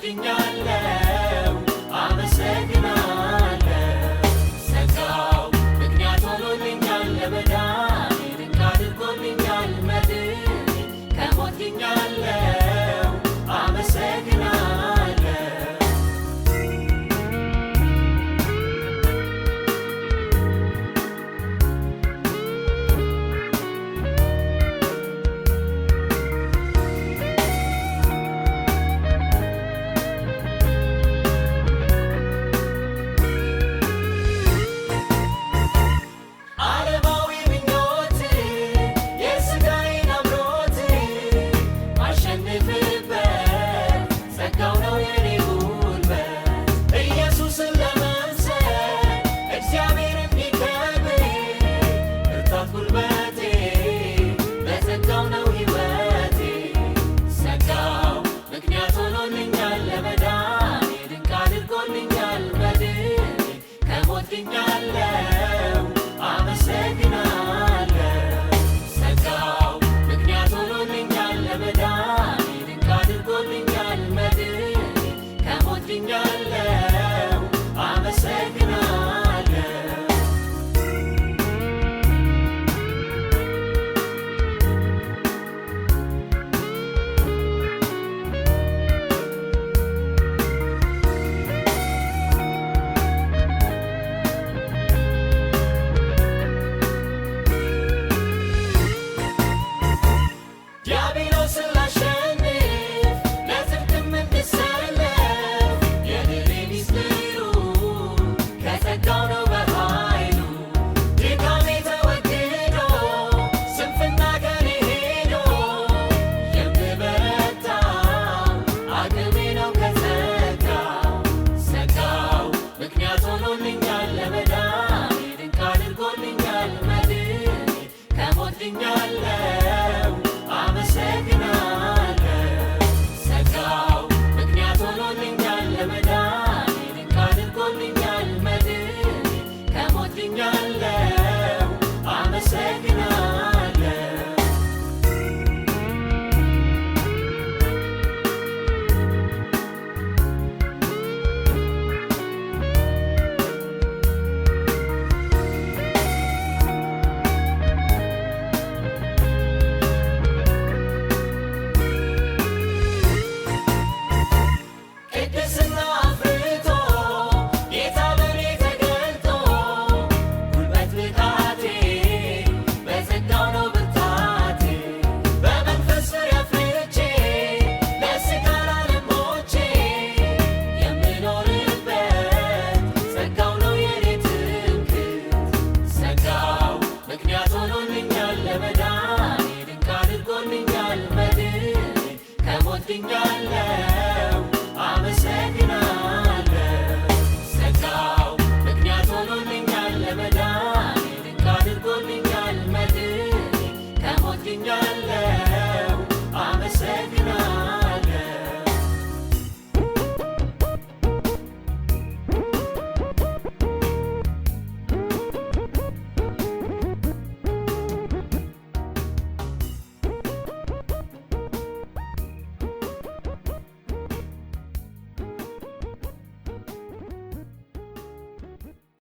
ድኛለሁ፣ አመሰግናለሁ። ጸጋው ምክንያት ሆኖልኛል ለመዳኔ፣ ድንቅ አድርጎልኛል መድኔ። ከሞት ድኛለሁ፣ አመሰግናለሁ። ዓለማዊ ምኞት የሥጋዬን አምሮት ማሸንፍበት ጸጋው ነው የኔ ጉልበት። ኢየሱስን ለመምሰል እግዚአብሔር እንዲከብር ብርታት ጉልበቴ በጸጋው ነው ሕይወቴ። ጸጋው ምክንያት ሆኖልኛል ለመዳኔ፣ ድንቅ አድርጎልኛል መድኔ። ከሞት ድኛለሁ፣ አመሰግናለሁ። ጸጋው ምክንያት ሆኖልኛል ለመዳኔ፣ ድንቅ አድርጎልኛል መድኔ። ከሞት ድኛለሁ፣ አመሰግናለሁ። ዲያብሎስን ላሸንፍ ለጽድቅም እንድሰለፍ የድሌ ሚስጥሩ ከጸጋው ነው በኃይሉ። ድካሜ ተወግዶ ስንፍና ከኔ ሄዶ የምበረታው አቅሜ ነው ከጸጋው። ጸጋው ምክንያት ሆኖልኛል ለመዳኔ፣ ድንቅ አድርጎልኛል መድኔ። ከሞት ድኛለሁ።